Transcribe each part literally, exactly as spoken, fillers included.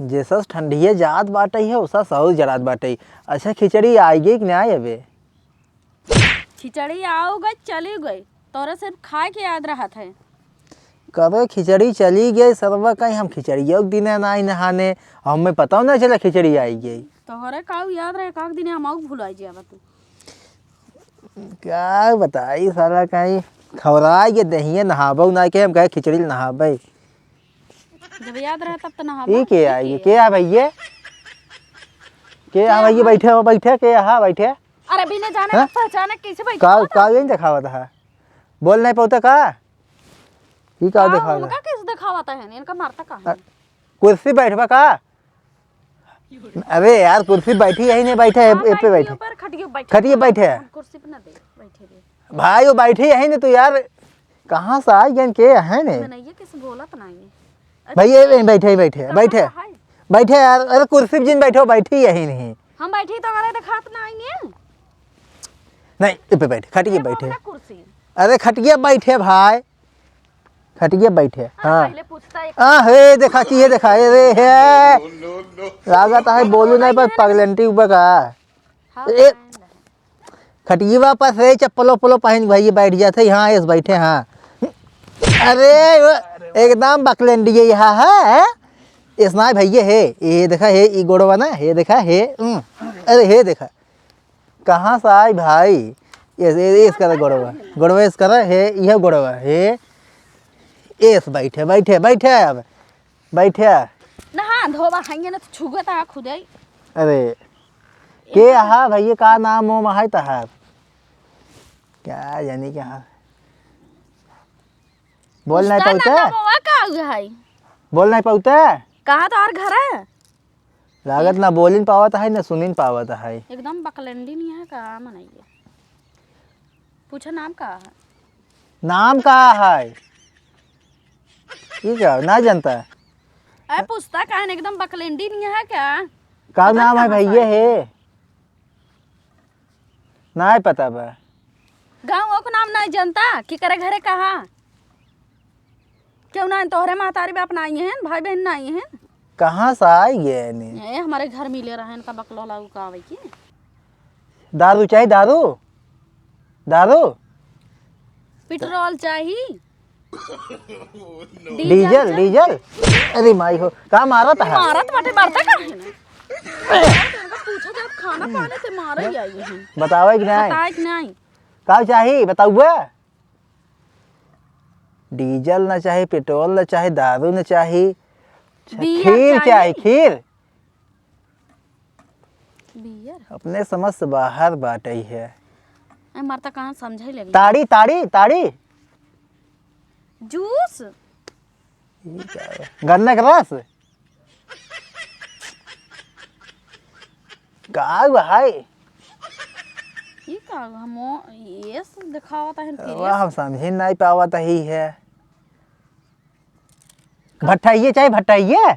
जैसस ठंडिया जात बाटइ है, ओसस और जरात बाटइ। अच्छा, खिचड़ी आइ गइ कि नाहीं अबे? खिचड़ी आउ गइ, चली गइ, तोरा सिर्फ खाए के याद रहत है। कबे खिचड़ी चली गइ सरवा, कहीं हम खिचड़ियो के दिने नाहीं नहाने, हमें पता न चला खिचड़ी आइ गइ। तोहरे काउ याद रहे, काक दिने हम आउ भुलाइ जाबा तू। का बताई साला, कहीं खौराइ के देहिए नहाबउ ना के, हम कहे खिचड़ी नहाबइ। जब याद रहा तब तो नहाबा। ई के आई? के आ भइया? के आ भइया? बैठे हो, बैठे, के आ, बैठे। अरे बिना जाने हाँ? पहचाने कैसे बैठे का, हो? का यही देखावत है? बोल नहीं पाउता का? ई का हाँ, देखावत उनका है? कैसे देखावत है? इनका मारता का है? अ, कुर्सी बैठबा का? अरे यार, कुर्सी बैठी यही नहीं बैठे, हाँ, ए पे बैठी बैठे। ऊपर खटियो बैठे। खटिए बैठे। हम कुर्सी पे ना दे, बैठे दे। भाई, वो बैठी यही नहीं तो यार, कहाँ से आई गन के है ने? मनैया कैसे बोलत नहीं है? भाई, ये, ये बैठे, बैठे, कहाँ बैठे। है? बैठे यार, अरे कुर्सी पे जिन बैठो, बैठी यही नहीं। हम बैठी तो अरे देखात नहीं है। नहीं, ए पे बैठे, खटिए ये बैठे। बोलना कुर्सी। अरे खटिए बैठे भाई। खटिया बैठे। हाँ, हाँ। पहले पूछता एक आ, हे, देखा कि ये देखा, ए, रे, हे। लागत है, बोलू नहीं, पर पगलेंटी ऊपर का। हाँ, ए, खटिया पर से चप्पलो उप्पलो पहन के भैया बैठ जाते, हाँ, एस बैठे, हाँ। अरे, वो एकदम बकलेंडी ये यहाँ है, एस ना भैया है, ये देखा है, ये गोड़वा ना, ये देखा है, हम्म, अरे, हे देखा। कहाँ से आई भाई? ये, ये, ये इसका तो गोड़वा, गोड़वा इसका तो है, यह गोड़वा है। एस बैठे, बैठे, बैठे अब, बैठे। नहा धोबा, हाइये ना तो छुगत आ खुदे। अरे, के आहा भैया, का नाम वाम है तहार? क्या जानी क्या? बोल नहीं पूछता ना पाउते? नमवा का हुआ है? बोल नहीं पाउते? कहाँ तोहार घर है? लागत ना बोलिन पावत है, ना सुनिन पावत है। एकदम बकलेंडी नहीं है का मनैया। पूछा नाम का है? नाम का है? ये क्या? ना जानता है? अरे पूछता का है, एकदम बकलेंडी नहीं है क्या? का पता नाम है कहाँ भैया से है? नाहीं पता बा। गाँव को नाम नाहीं जानता? कि करे घरे कहाँ? क्यों ना तोहरे महतारी बाप नाहीं हैं, भाई बहन नाहीं हैं? कहाँ से आई गए ने? ए, हमारे घर मिले रहे इनका बकलोला उ का आवे की? दारू चाही, दारू? दारू? पेट्रोल चाही? डीजल, डीजल? अरे माई हो, का मारत है? मारत बाटे, मारता का है ना? इनका पूछा जात खाना पाने से मारे ही आई हैं। बतावे कि नाहीं? बताए कि नाहीं? का चाही? बताउबे? डीजल ना चाही, पेट्रोल ना चाही, दारू ना चाही। अच्छा, बियर खीर चाही। चाही, खीर। बियर? अपने समझ से बाहर बाटइ है। ए, मरता कहाँ समझे लगी? ताड़ी, ताड़ी, ताड़ी। जूस? ई का बा? गन्ना के रस? का भाई? ई का हम ये से देखावत है फिर वाह, ये हम समझे नहीं पावत ही है। भट्टाइये चाही, भट्टाइये?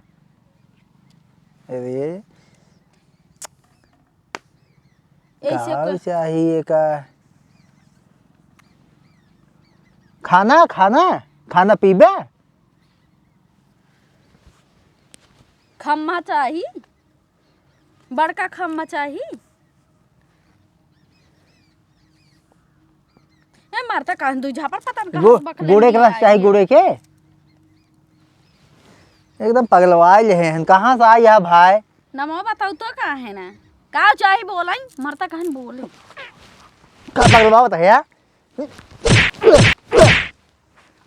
अरे। ऐसे का क- चाहिए का? खाना, खाना, खाना पीबे? खम्मा चाही, बड़का खम्मा चाही। ए, मरता काहे दुई झापड़ पता न कहाँ गु-, से बकलेंडी गुड़े के रस आई चाही, है। गुड़े के? एकदम पगलवाइल है, कहाँ से आई है भाई? नमो बताऊ तो का है ना? का चाही बोलाई? मरता कहन बोले। का पगलवावत है यार?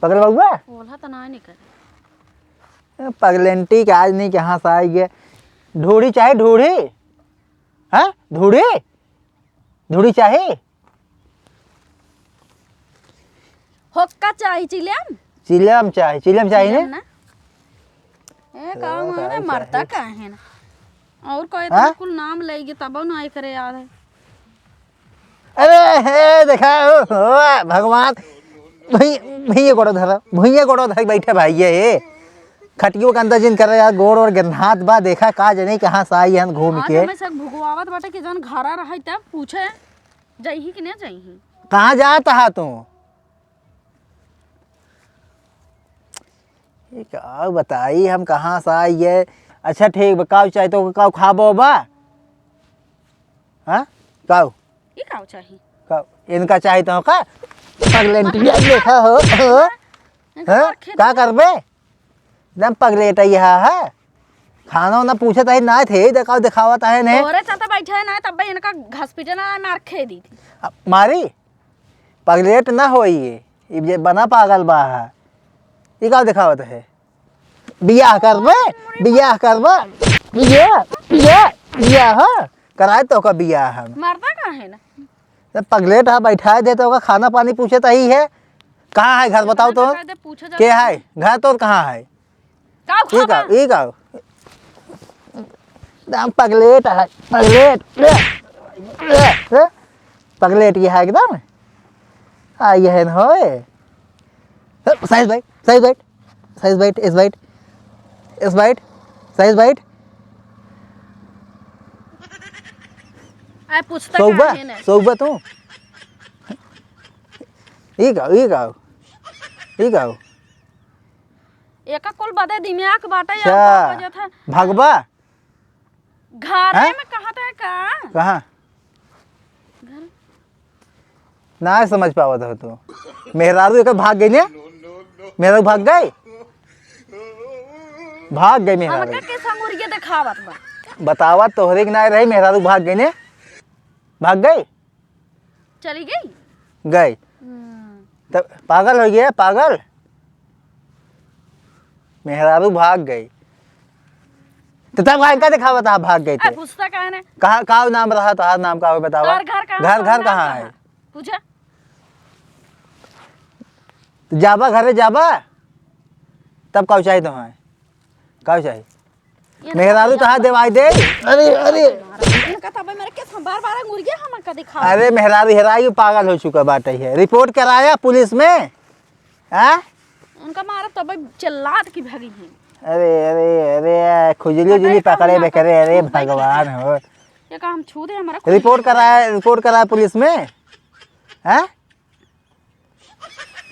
पगलवाउआ? बोला तो ना नहीं करे। पगलेंटी के आज नहीं कहाँ से आई है। ढूढ़ी चाही ढूढ़ी? हाँ? ढूढ़ी? ढूढ़ी चाही? होक्का चाही, चिलम? चिलम चाही, चिलम चाही ने? चिलम ना? ए, का तो माने का मरता चाही? काहे ना? और कोई हाँ? तो कुल नाम लेगी तब ना एकरे याद है। अरे हे, देखा, ओ, ओ, भगवान, भई-, भैया गोड़ो धरा, भैया गोड़ो धर बैठे भाई ये, खटियो के अंदर जिन करे यार, गोड़ और गन्हात बा, देखा का जने कहाँ से आई हन घूम आज के। हमें सब भुगवावत बाटे कि जन घरा रहे तब पूछे, जइही कि ना जइही? कहाँ जात हा तू? ये का बताई हम कहाँ से आई है? अच्छा ठीक बा, काउ चाही तो काउ खाबो बा? हाँ? काउ? ई काउ चाही? काउ? इनका चाही तो का? पगलेंटिया देखा हो, हो? इनका हाँ? और खेत का में करबे? एकदम पगलेट है यहाँ है। खाना वाना पूछत है ना थे, देखाओ देखावत है ने। तोरे चलते बैठे है ना, तब इनका हॉस्पिटल में मार खे दी थी। अब मारी? पगलेट ना होई ये, ई जे बना पागल बा है। ई का देखावत है? बियाह करबे, बियाह करबे, बियाह, बियाह, बियाह, हाँ? कराए तो का बियाह हम। मरदा का है ना? जब पगलेट है, बैठाए दे तो का खाना पानी पूछे तो ही है। कहाँ है घर बताओ तो? बता दे, पूछे के जाता है? है? घर तो कहाँ है? का ई का, खाबा? ई का? एकदम पगलेट है, पगलेट। ले, ले, ले। पगलेट ये है एकदम। आ, ये है न होए। साइज बैठ, साइज बैठ, साइज बैठ, इस बैठ, इस बैठ, साइज बैठ। आए पूछता सौबा, का है ना? सौबा तू। ई का, ई का, ई का? एका कुल बदे दिमाग बाटे, अच्छा, या का वजह था? भगबा? घरे हैं? में कहा था का? कहाँ? घर। ना समझ पावत हो तू। मेहरारू एकर भाग गई ने? मेहरारू भाग गई? भाग गई मेहरारू। हमका के संगुरिया देखावत बा। बतावत तोहरे के ना रही, मेहरारू भाग गई ने? भाग गई? चली गई? गई। हम्म। तब पागल हो गया, पागल। मेहरारू भाग गई। तो तब का इनका देखावत है, भाग गई आ, थे। पूछता काहे ने? कहाँ, का नाम रहा, तोहार नाम का हो, बतावा। तोहर घर कहाँ, घर, तोहर घर नाम कहाँ कहाँ? है? पूछा। तो जाबा, घरे जाबा, तब का चाही तुम्हें? का चाही? ये मेहरारू तो कहाँ देवाई दे? अरे, अरे। इनका तबे मेरे के बार बार अंगुरिया हमका दिखा। अरे, मेहरारू हेराई पागल हो चुका बाटे है। रिपोर्ट कराया पुलिस में? हाँ? उनका मारा तबे चिल्लात की भागी है। अरे, अरे, अरे, खुजली पता उजली है का पकड़े हुआ बेकरे, अरे छू दे भगवान हो। ये का हम छू दे, हमारा खुजली रिपोर्ट कराया, रिपोर्ट कराया पुलिस में? हाँ?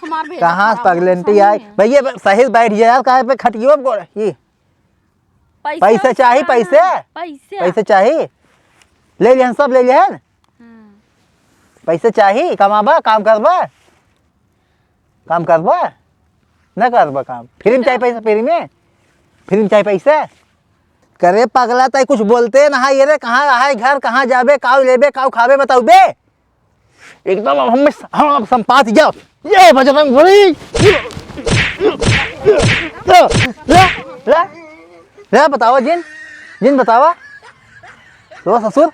हमार भेजा कहाँ से खराब हो, पगलेंटी सामने आई? है। भैया, सही से बैठ जा यार, काहे पे खटियो अब गोड़, ये। पैसा पैसा चाही, कहाँ? पैसे? पैसा। पैसा चाही? ले लिहन, सब ले लिहन। हाँ। पैसा चाही, कमाबा, काम करबा? काम करबा? ना करबा काम। फ्री में चाही पैसा, फ्री में? फ्री में चाही पैसा? करे पगला, तै कुछ बोलते ना है, ये रे, कहाँ रहा है घर, कहाँ जाबे, काऊ लेबे, काऊ खाबे, बताउबे? एकदम अब हम, हम अब संपात जाओ। ये बजरंग बली। ले, ले, ले, ले बतावा जिन, जिन बतावा। तो ससुर,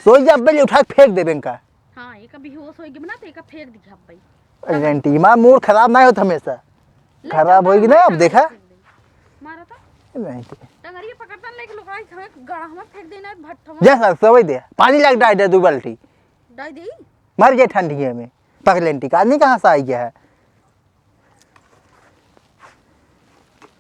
सोई जा, अब्बे ले उठा के फेंक देबे इनका। हाँ, ये कभी होश होई गिब ना, तो ये का फेंक दिया अब्बे। अरे आंटी, माँ मूड खराब ना होत हमेशा। ले खराब चल, होई कि ना, अब देखा। फेंक दे। मारा तो। अरे आंटी। टंगरिया पकड़ता लेके लुकाई, गड़ा हमें फेंक देना है, भट्ठा में। जा सर, सोई दे। पानी लाग डाल दे दो बाल्टी। डाल दे। मर गए ठंडिये में। पगलेंटी का आदमी कहाँ से आई गया है?